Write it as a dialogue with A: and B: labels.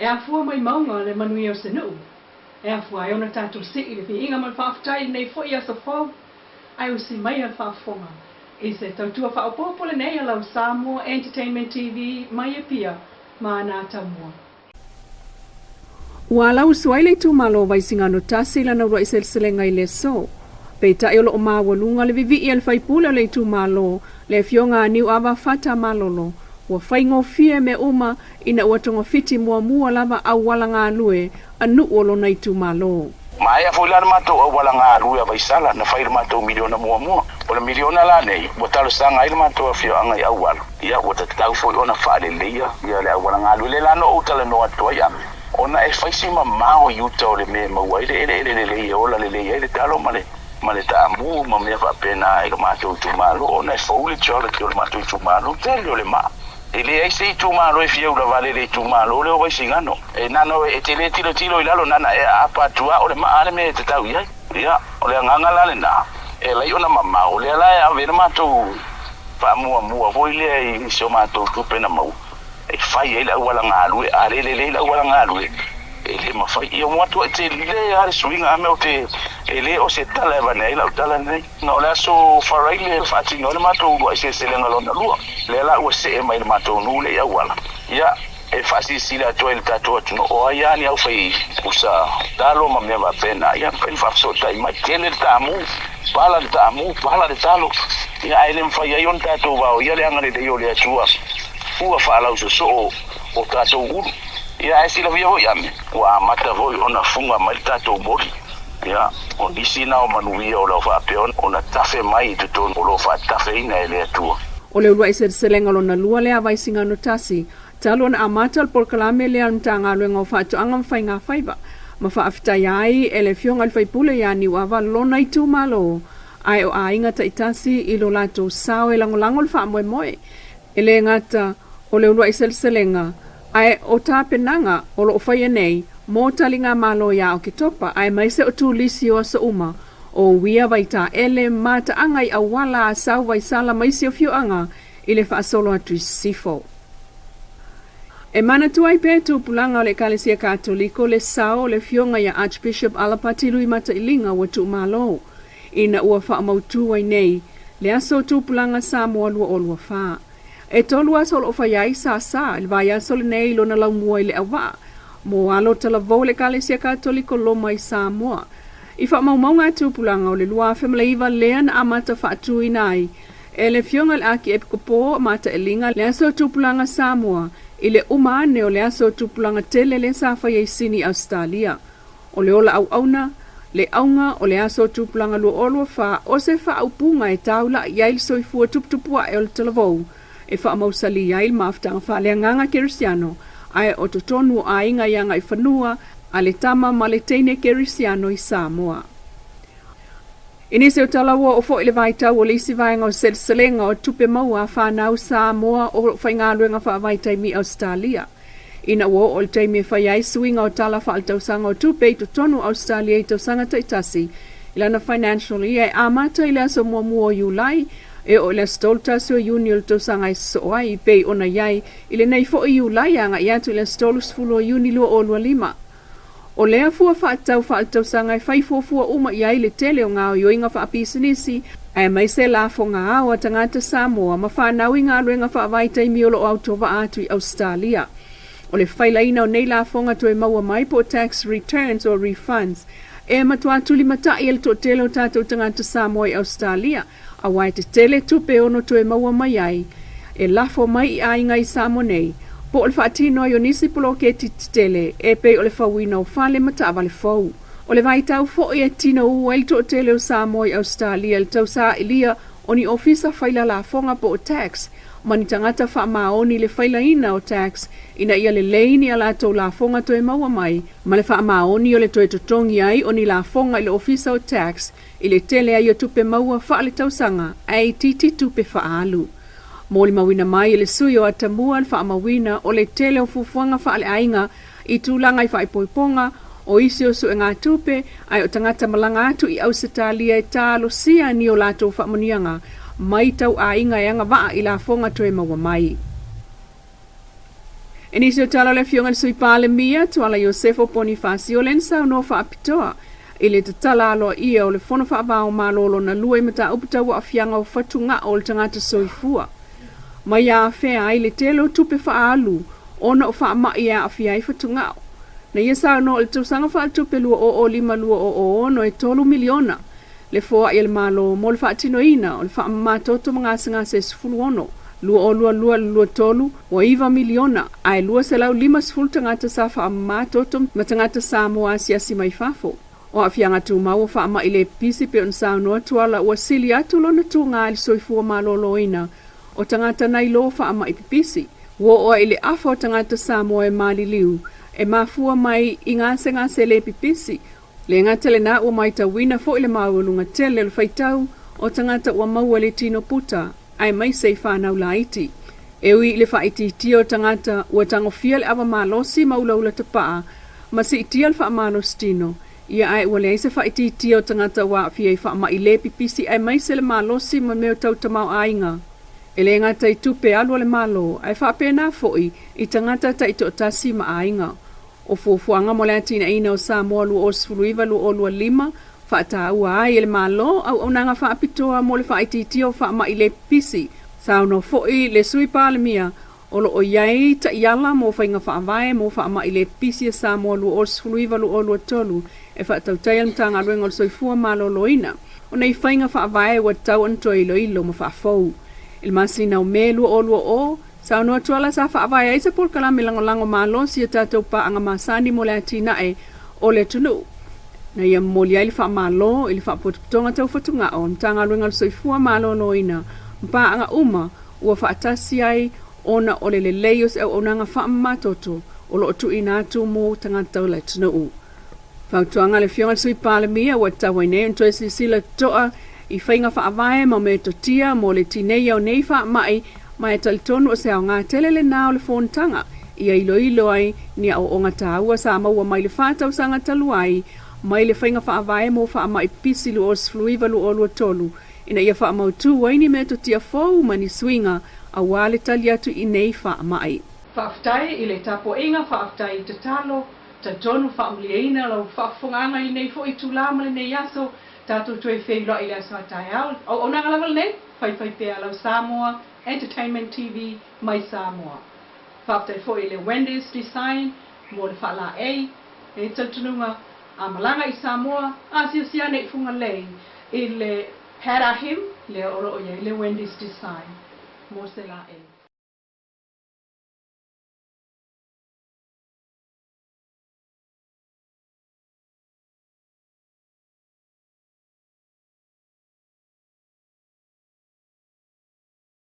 A: E afua mai mauga le manuia o se nuu, e afua ai ona tatou sii le viiga ma le faafetai i lenei foi aso fou, ae usi maia le faafofoga i se tautua faaopoopo lenei a lau Samoa Entertainment TV mai Apia ma ana atamua. Ua alausu ai le itumalo o Vaisigano 1 i lana uluai seleselega i le aso. Peitai o lo o maualuga le vivii a le faipule o le itumalo, le Afioga a Niuava Fata Malolo, ua faigofie mea uma ina ua togafiti muamua lava auala galue a nuu o lona itumalo.
B: Maea foi la le matou auala galue a Vaisala na fai i le matou miliona muamua. O le miliona la nei ua talosaga ai le matou afioaga i auala, ia ua tatau foi ona faaleleia ia le auala galue lea la na ou talanoa atu ai ame ona e fai si mamao i uta o le mea e maua ai le eleele lelei e ola lelei ai le talo ma le ma le taamu ma mea faapena i le matou itumalo ona e fou le geology o le matou itumalo tele o le maa. E leai se itumalo e fia ulavale i le itumalo lea o Vaisigano. E nana e te le tilotilo i lalo nana e aapa atu a o le maa le mea e tatau i ai. Ia, o le agaga la lena, e alai ona mamao, o lea la e ave ai le matou faamuamua foi lea i si o matou tupe na maua, e fai ai le auala galue, a le lelei le auala galue, e le mafai. Ia ua matuai tele lava le suiga a mea ou te, e le o se tala e avane ai lau tala lenei. Na o le aso Faraile e faatino ai le matou uluai seleselega lona lua, lea la ua see mai i le matou nuu le i auala. Ia, e faasilasila atu ai i le tatou atunuu, o ai lava ni aufai pusa talo ma mea faapena, ia mafai ona faafesootai mai. Tele le taamu, pala le taamu, pala le talo, ia ae le mafai ai ona tatou vaoia le agalelei o le Atua ua faalausosoo o tatou ulu. Ia ae silafia foi ame, ua amata foi ona fuga mai le tatou moli. Ia, o nisi na o manuia o lo o faapea ona tafe mai i totonu o lo o faatafeina e le Atua.
A: O le uluai seleselega lona lua lea a Vaisigano 1, talu ona amata le polokalame lea a le Matagaluega o Faatoaga ma Faigafaiva, ma faafetaia ai e le Afioga i le Faipule ia Niuava lona itumalo, ae o aiga taitasi i lo latou sao e lagolago le faamoemoe. E le gata o le uluai seleselega, ae o tapenaga o lo o faia nei mo taligamalo ia Oketopa aemaise o turisi o aso uma, o uia vaitaele, mataaga i auala a Sau Vaisala ma isi afioaga i le faasolo atu i Sisifo. E manatua ai pea tupulaga o le Ekalesia Katoliko le sao o le Afioga ia Archbishop Alapati Lui Matailiga ua tuumalo ina ua faamautū ai nei le Aso Tupulaga Samoa 2024. E tolu aso o lo o fai ai sāsā i le vaiaso lenei i lona laumua i Leauvaa mo alo talavou o le Ekalesia Katoliko Loma i Samoa. I faamaumauga a tupulaga o le 2009 lea na amata faatuina ai e le Afioga i le Akiepikopo Matailiga le Aso Tupulaga Samoa i le uma ane o le Aso Tupulaga tele lea sa faia i Sini, Ausetalia. O le ola auauna, le auga o le Aso Tupulaga 2024 o se faaupuga e taula'i ai le soifua tuputupua'e o le talavou e faamausali ai le mafutaga faaleagaga kerisiano ae o totonu o aiga i agaifanua a le tama ma le teine kerisiano i Samoa. I nisi o tala ua oo foi le vaitau o le isi vaega o seleselega o tupe maua a fanau Samoa o lo o faigaluega faavaitaimi i Ausetalia. Ina ua oo le taimi e fai ai suiga o tala faaletausaga o tupe i totonu o Ausetalia i tausaga taitasi i lana financial year e amata i le aso muamua o Iulai e oo i le aso 31 o Iuni o le tausaga e sosoo ai, pei ona i ai i lenei foi Iulai e agai atu i le aso 30 o Iuni 2025. O lea fua faatatau faaletausaga e fai fuafua uma i ai le tele o gaoioiga faapisinisi aemaise lafoga ao a tagata Samoa ma fanau i galuega faavaitaimi o lo o autovaa atu i Ausetalia. O le failaina o nei lafoga toe maua mai po o tax returns or refunds e matua tulimatai e le toatele o tatou tagata Samoa i Ausetalia aua e tetele tupe e ono toe maua mai ai e lafo mai i aiga i Samoa nei, po o le faatino ai o nisi poloketi tetele e pei o le fauina o fale ma taavale fou. O le vaitau foi e tinoū ai le toatele o Samoa i Ausetalia i le tausaailia o ni ofisa faila lafoga po o tax ma ni tagata faamaoni i le failaina o tax ina ia lelei ni a latou lafoga toe maua mai ma le faamaoni o le toe totogi ai o ni lafoga i le ofisa o tax i le tele ai o tupe maua faaletausaga ae itiiti tupe faaalu. Molimauina mai e le sui o Atamua le faamauina o le tele o fuafuaga faaleaiga i tulaga i faaipoipoga o isi o suegatupe ae o tagata malaga atu i Ausetalia e talosia ni o latou faamanuiaga mai tauaiga e agavaa i lafoga toe maua mai. I nisi o tala a le Afioga i le Sui Palemia, Tuala Iosefo Ponifasio lea na saunoa faapitoa i le tatala aloaia o le Fono Faava o Malo Lona Lua i mataupu tau aafiaga o fatugao o le tagata soifua. Mai afea ai le tele o tupe faaalu ona o faamai e aafia ai fatugao. Na ia saunoa i le tausaga faaletupe 2005/2006 e $3 miliona le foai a le Malo mo le faatinoina o le faamamatoto ma gasegase e 16, 2022/23 ua $9 miliona ae 250 tagata sa faamamatoto ma tagata Samoa asiasi mai fafo. O aafiaga tumau o faamai le pipisi pei ona saunoa Tuala ua sili atu lona tuga i le soifua maloloina o tagata nai lo faamai pipisi. Ua oo ai i le afa o tagata Samoa e maliliu e mafua mai i gasegase le pipisi. Le gata lena ua matauina foi le maualuga tele o le faitau o tagata ua maua le tino puta aemaise i fanau laiti. E ui i le faaitiitia o tagata ua tagofia le ava malosi ma ulaula tapaa ma siitia le faamalositino, ia ae ua leai se faaitiitia o tagata ua aafia i faamai le pipisi aemaise le malosi ma mea tau tamaoaiga. E le gata i tupe alu a le Malo ae faapena foi i tagata taitoatasi ma aiga. O fuafuaga mo le atinaeina o Samoa 2019-2025, faataua ai e le Malo auaunaga faapitoa mo le faaitiitia o faamai le pipisi. Saunoa foi le Sui Palemia o lo o i ai taiala mo faiga faavae mo faamai le pipisi a Samoa 2019-2023 e faatautai a le Matagaluega o le Soifua Maloloina. O nei faiga faavae ua tatau ona toe iloilo ma faafou. I le masina o Me 2020, Saunoa Tuala sa faavae ai se polokalame lagolago malosi i a tatou paaga masani mo le atinae o le atunuu. Na ia momoli ai le faamalo i le Faapotopotoga Tau Fatugao, le Matagaluega o le Soifua Maloloina ma paaga uma ua faatasi ai ona o le lelei o se auaunaga faamamatoto o lo o tuuina atu mo tagata o le atunuu. Fautuaga a le Afioga i le Sui Palemia ua tatau ai nei ona toe silasila totoa i faiga faavae ma metotia mo le tineia o nei faamai ma e talitonu o se aoga tele lena o le fonotaga ia iloilo ai ni aoaoga taua sa maua mai le 4 tausaga talu ai mai le faiga faavae mo faamai pipisi 2019-2023 ina ia faamautu ai ni metotia fou ma ni suiga aua le tali atu i nei faamai. Faafetai i le tapuaiga, faafetai i tatalo, talitonu faamalieina lau faafofogaaga i lenei foi itulā ma lenei aso. Tatou toe feiloai i le aso a taeao. Auaunaga lava lenei, faifaipea lau Samoa Entertainment TV mai Samoa. Faafetai foi i le Wendy's Design mo le faalaei. E talitonuga a malaga i Samoa, asiasi ane i Fugalei i le Pat Ahim lea o lo o i ai le Wendy's Design mo se laei.